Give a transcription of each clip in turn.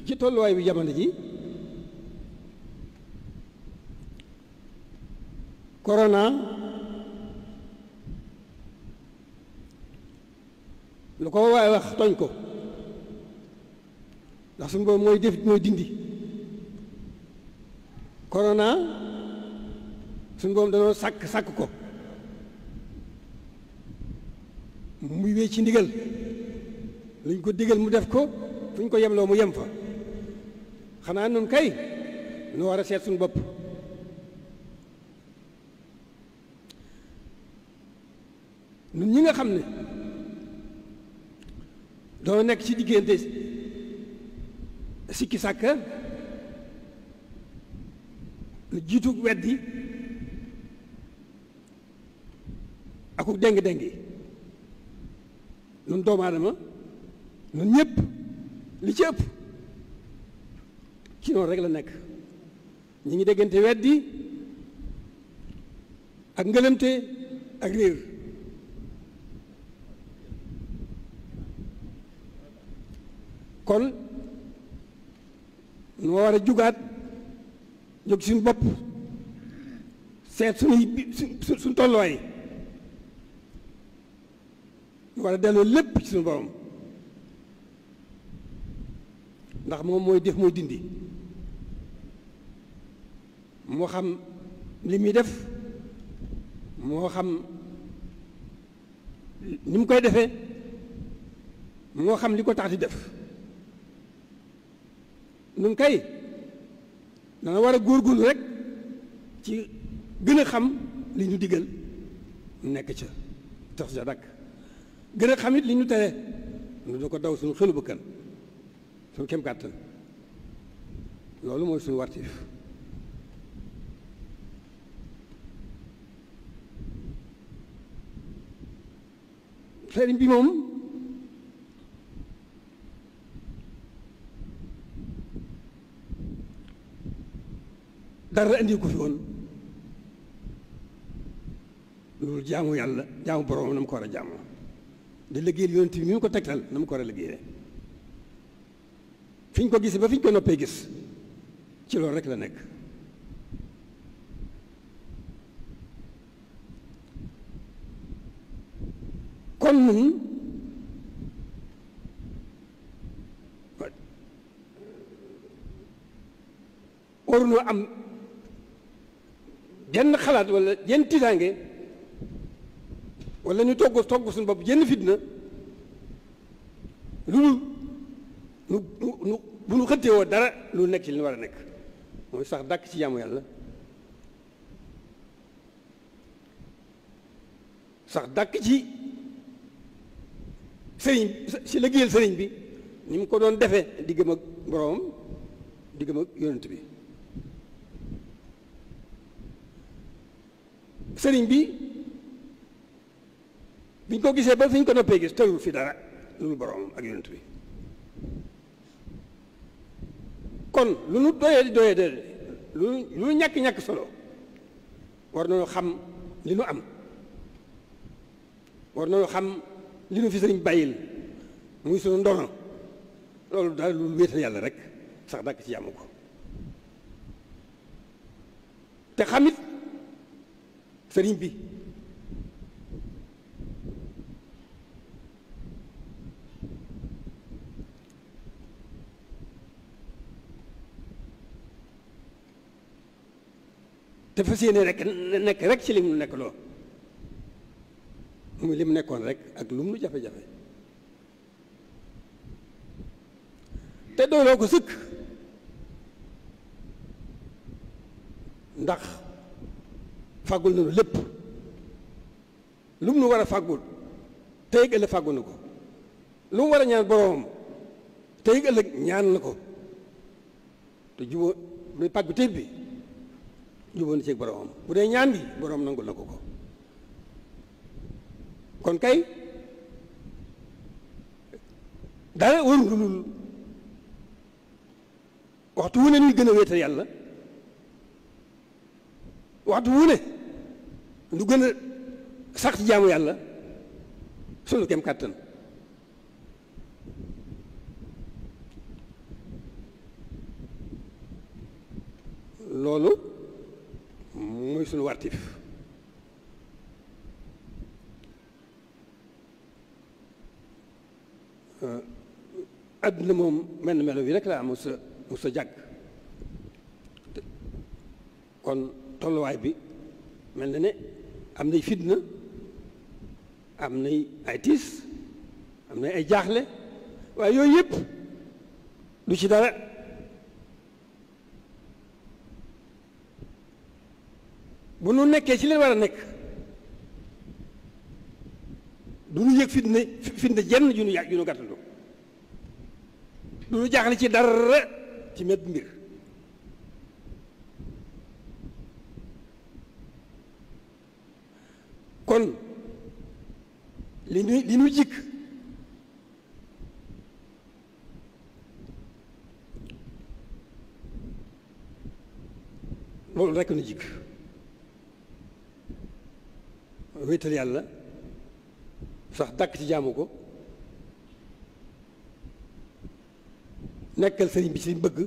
ci tolluwaay bi jamono ji corona lu ko waaye wax tooñ ko ndax suñu boobu mooy def mooy dindi corona suñu boobu dañoo sàkk ko muy wéy ci ndigal luñ ko digal mu def ko fu ñu ko yemloo mu yem fa xanaa nun kay nu war a seet suñu bopp nun ñi nga xam ne doo nekk ci diggante sikki sàkka lu jiitu weddi aku déng-déngi nun doomu aadama nun ñëpp li ci ëpp ci noonu rek la nekk ñi ngi déggante weddi ak ngëlëmte ak réer kon nu war a jugaat jóg suñu bopp seet suñu tolluwaay ñu war a delloo lépp ci suñu borom ndax moom mooy def mooy dindi moo xam li muy def moo xam ni mu koy defee moo xam li ko tax di def nun kay dana war a góorgóorlu rek ci gën a xam li ñu digal nekk ca tax ca dakk gën a xam it li ñu tere nu da ko daw suñu xelu bëkkan suñu kem kàttan loolu mooy suñu wartiif sëriñ bi moom dara indi ko fi woon loolu jaamu yàlla jaamu borom na mu ko war a jaamu di liggéeyal yonent bi mi mu ko tegtal na mu ko war a liggéeyee fi ñu ko gisee ba fi ñu ko noppee gis ci loolu rek la nekk kon nun waruñoo am jenn xalaat wala jenn tiitaange wala ñu togg suñu bopp jenn fitna lu nu bu nu xëttee woo dara lu nekk ci li ñu war a nekk mooy sax dàkk ci jaamu yàlla sax dàkk ci sëriñ ci liggéeyal sëriñ bi ni mu ko doon defee diggam ak boroomam diggam ak yonent bi sëriñ bi biñ ko gisee ba fi ñu ko noppee gis tëwul fi dara loolu boroomam ak yonent bi kon lu nu doyee de lu nu ñàkk solo war nañoo xam li nu am war nañoo xam li nu fi sëriñ bàyyil muy sunu ndono loolu daal lu wéetal yàlla rek sax dàkk ci yàmm ko te xamit sëriñ bi te fas yéene rek nekk rek ci li mu nekk loo muy li mu nekkoon rek ak lu mu jafe-jafe te doyloo ko sëkk ndax fàggul nañu lépp lu mu nu war a fàggul tey ëllëg fàggul na ko lu mu war a ñaan boroomam tey ëllëg ñaan na ko te jubóo luy pàggu tey bi jubóo na ci boroomam bu dee ñaan bi boroom nangul na ko ko kon kay dara warul lul waxtu wu ne ñuy gën a wéetal yàlla waxtu wu ne lu gën a sax ci jaamu yàlla sunu kem kàttan loolu mooy suñu wartif. àdduna moom mel na melo bi rek laa mu sa jàgg kon tolluwaay bi mel na ne am nay fitna, am nay ay tiis, am nay ay jaaxle, waaye yooyu yëpp du ci dara. bu nu nekkee ci leen war a nekk du nu yëg fitna jenn ju nu gàttandu, du nu jaaxle ci dara ci met mbir. kon li nu jikk loolu rekk nu jikk wéetal yàlla sax dàkk ci jaamu ko, nekkal sëriñ bi ci liñ bëgg,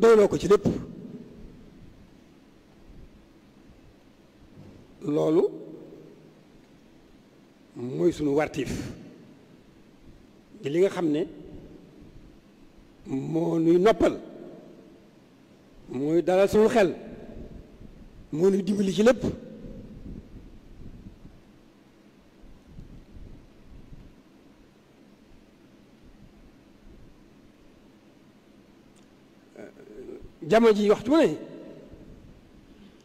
doyloo ko ci lépp. loolu mooy sunu wartiif di li nga xam ne moo nuy noppal, mooy dalal sunu xel, moo nuy dimbali ci lépp. jamono ji waxtu ne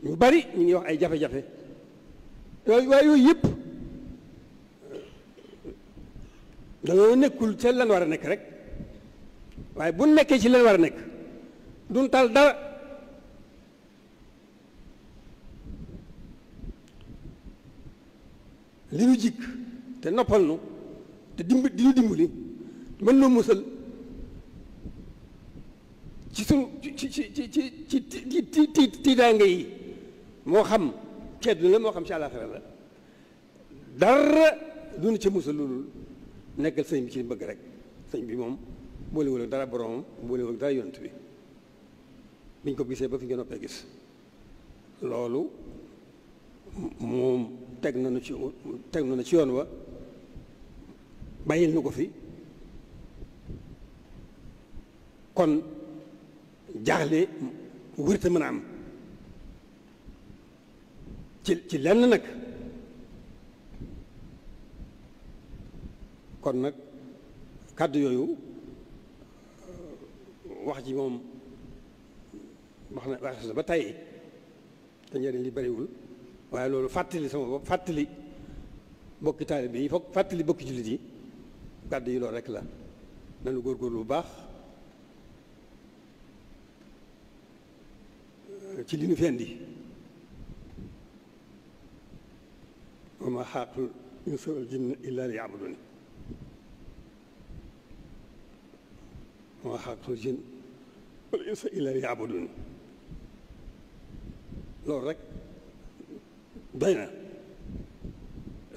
ñu bari ñu ngi wax ay jafe-jafe waaye yooyu yëpp dañoo nekkul ci lan war a nekk rek, waaye bu nekkee ci lan war a nekk duñ tal dara. li nu jikk te noppal nu te di nu dimbali mën noo musal ci sunu ci tiitaange yi, moo xam ci àdduna la moo xam ci àllaaxira la, dara duna ca musal loolu nekkal sëñ bi ci bëgg rek. sëñ bi moom boolewul ak dara boromam, boolewul ak dara yonent bi, biñ ko gisee ba fi nga noppee gis. loolu moom teg na ci yoon wa, bàyyil nu ko fi. kon jaaxle wërta mën a am ci lenn nag. kon nag kàddu yooyu wax ji moom wax na ba tey te njëriñ li bariwul, waaye loolu fàttali sama bopp, fàttali bokki taalibe yi, foog fàttali bokki jullit yi. kàddu yi loolu rek la, nanu góorgóorlu bu baax ci li nu fi indi. wa maa xalaqtul insa wal jinna illa liya'budun, wa maa xalaqtul jinna wal insa illa liya'budun. loolu rek doy na.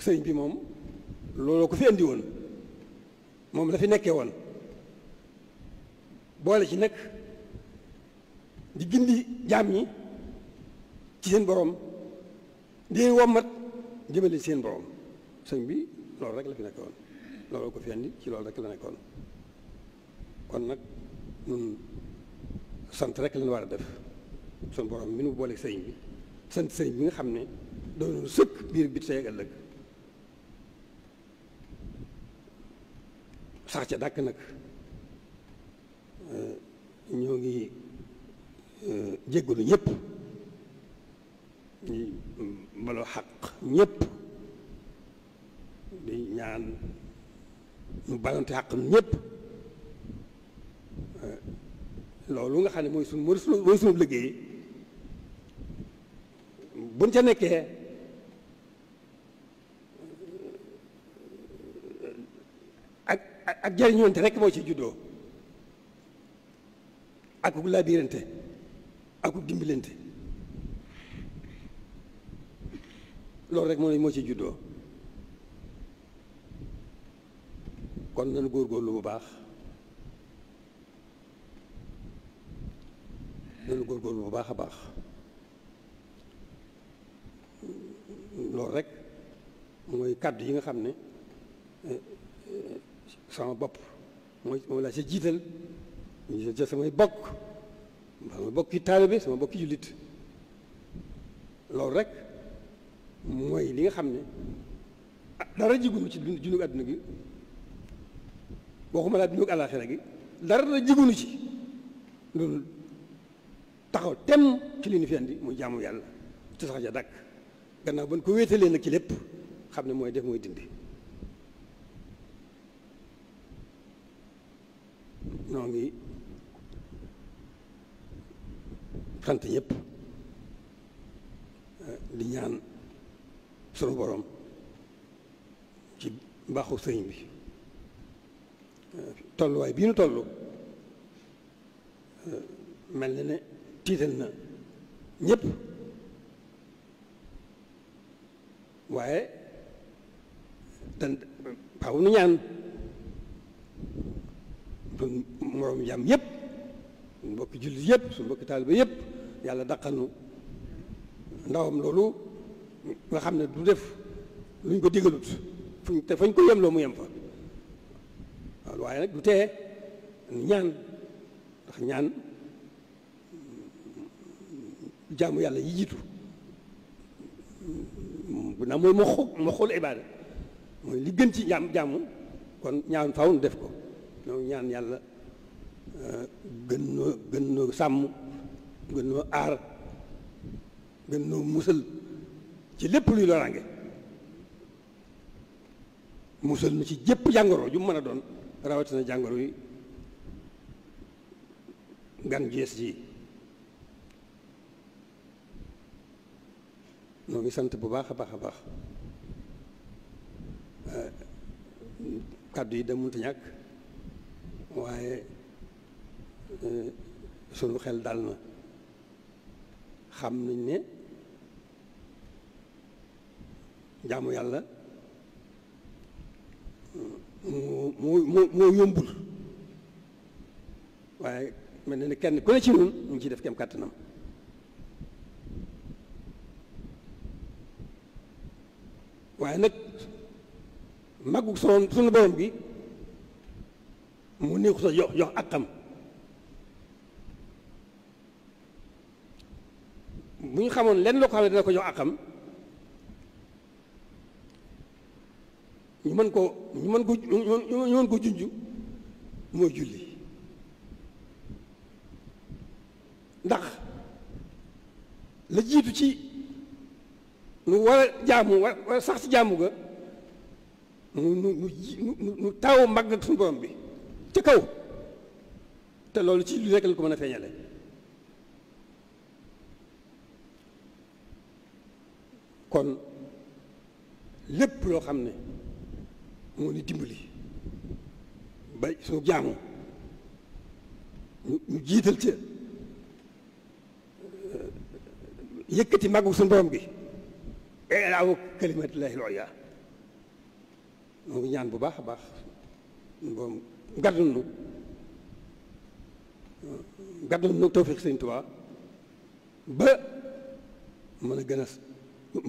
sëriñ bi moom looloo ko fi indi woon, moom la fi nekkee woon, boole ci nag di gindi jaam ñi ci seen borom, di wommat jëmale ci seen borom. sëñ bi loolu rek la fi nekkoon, loolu ko fi andi, ci loolu rek la nekkoon. kon nag ñun sant rek lañu war a def suñu borom mi nu boole sëñ bi, sant sëñ bi nga xam ne doon sëkk biir bi tey ak ëllëg, sax ca dàkk nag. ñoo ngi jéggalu ñëpp, ñi baloo xaq ñëpp, di ñaan ñu balonte xaq ñëpp. loolu nga xam ne mooy sunu liggéey, buñ ca nekkee ak jariñoonte rek moo ci juddoo, ak ku laabirante ak ku dimbalante, loolu rek moo ci juddoo. kon nañu góorgóorlu bu baax nu góorgóorlu bu baax a baax loolu rek mooy kàddu yi nga xam ne sama bopp moom laa sa jiital ñu sa samay bokki taalibe sama bokki jullit loolu rek mooy li nga xam ne dara jigunu ci dundu àdduna gi waxuma laa dundu àllaaxira gi dara jigunu ci loolu taxaw tem ci li ñu fi andi muy jaamu yàlla te sax ja dàkk gannaaw ba ñu ko wéetalee nag ci lépp xam ne mooy def mooy dindi noo ngi sant ñëpp di ñaan sunu borom ci mbaaxu sëriñ bi tolluwaay bii nu toll mel na ne tiital na ñëpp waaye dan faaw nu ñaan suñ moroom jàmm yëpp suñ mbokki jullit yëpp suñ mbokki taaliba yëpp yàlla daqal nu ndawam loolu nga xam ne du def luñ ko digalut fañ ko yem loo mu yem fa waaw waaye nag du tee ñaan ndax ñaan jaamu yàlla yi jiitu bu naa mooy moo xool ibaada mooy li gën ci jaamu kon ñaan faaw nu def ko ñoo ñaan yàlla gën noo sàmm gën noo aar gën noo musal ci lépp luy loraange musal nu ci jëpp jàngoro ju mën a doon rawatina jàngoro yi gan jees ji noo ngi sant bu baax a baax a baax kàddu yi da mënta ñàkk waaye sunu xel dal na xam nañ ne jaamu yàlla moo yombul waaye mel na ne kenn ku ne ci ñun ñu ngi ciy def kem kàttanam waaye nag màggu sunu borom gi mu néew sa jox àqam bu ñu xamoon lenn loo ko xam ne dina ko jox àqam ñu mën ko junj mooy julli ndax la jiitu ci nu war a jaamu war a sax ci jaamu ga nu taaw mbagg ak suñu borom bi ca kaw te loolu ci lu rekk la ko mën a feeñale kon lépp loo xam ne moo ni dimbali ba suñu jaamu ñu jiital ca yëkkati màggu suñu borom gi ilaahu kalimatillahi al-ulya moo ngi ñaan bu baax a baax boom gàddul nu tawfiq Sëriñ Tuubaa ba mën a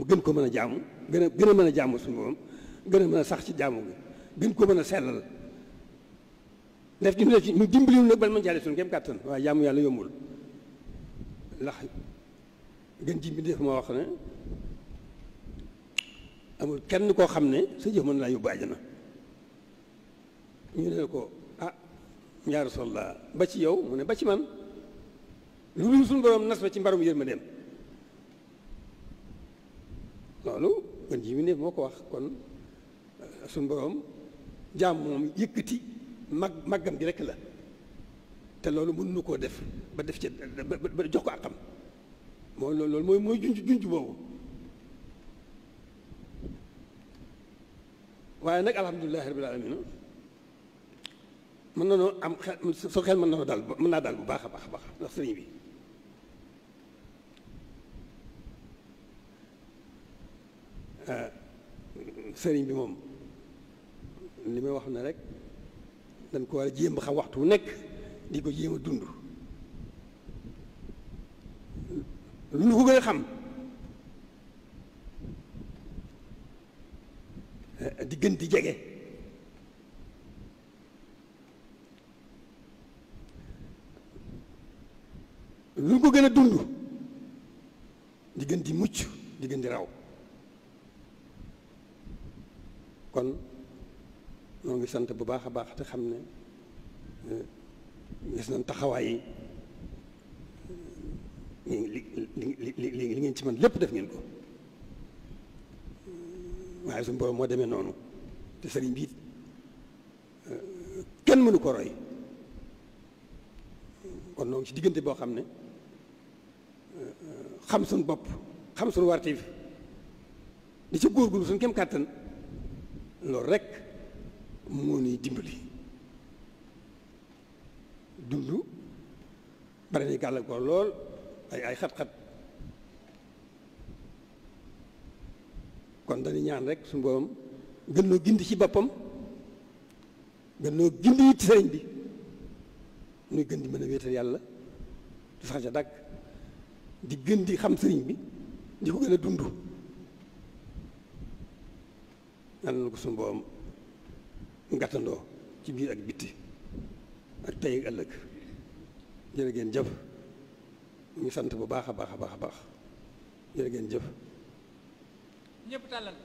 gën ko mën a jaamu gën a mën a jaamu suñu borom gën a mën a sax ci jaamu gi gën ko mën a sellal def ci ñu dimbaliwul nag ban mën jaale suñu kéem kàttan waaye jaamu yàlla yombul ndax gën ji mbindéef moo wax ne amul kenn koo xam ne sa jëf mën laa yóbbu àjjana ñu ne ko ah yaa Rasulallah ba ci yow mu ne ba ci man lu dul suñu borom nas ba ci mbarum yërmandeem loolu gën ji mbindéef moo ko wax kon suñu borom jaam moom yëkkati màggam gi rekk la te loolu mënuñu koo def ba def ci ba jox ko àqam loolu mooy junj boobu waaye nag alhamdulilahi rabbil alamin mën na noo am xel soo xel mën na noo daal mën naa daal bu baax a baax a baax ndax sëriñ bi sëriñ bi moom li may wax ne rek dañ ko war a jéem xam waxtu wu nekk di ko jéem a dund lu nu ko gën a xam di gën di jege lu nu ko gën a dund di gën di mucc di gën di raw kon noo ngi sant bu baax a baax te xam ne gis nañ taxawaay yi li ngeen ci man lépp def ngeen ko waaye suñu borom moo demee noonu te sëriñ bi kenn mënu ko roy kon noo ngi ci diggante boo xam ne xam suñu bopp xam suñu wartiif di ci góorgóorlu suñu kem kàttan loolu rek moo ñuy dimbali dund bari na gàllankoor lool ay xat-xat kon dañuy ñaan rek suñu borom gën noo gindi ci boppam gën noo gindi ci sëriñ bi nuy gën di mën a wéetal yàlla du sax ca dàkk di gën di xam sëriñ bi di ko gën a dund ñaan na ko suñu borom ngàttandoo ci biir ak bitti ak tey ak ëllëg jërë ngeen jëf ñu ngi sant bu baax a baax a baax a baax jërë ngeen jëf ñëpp tàllal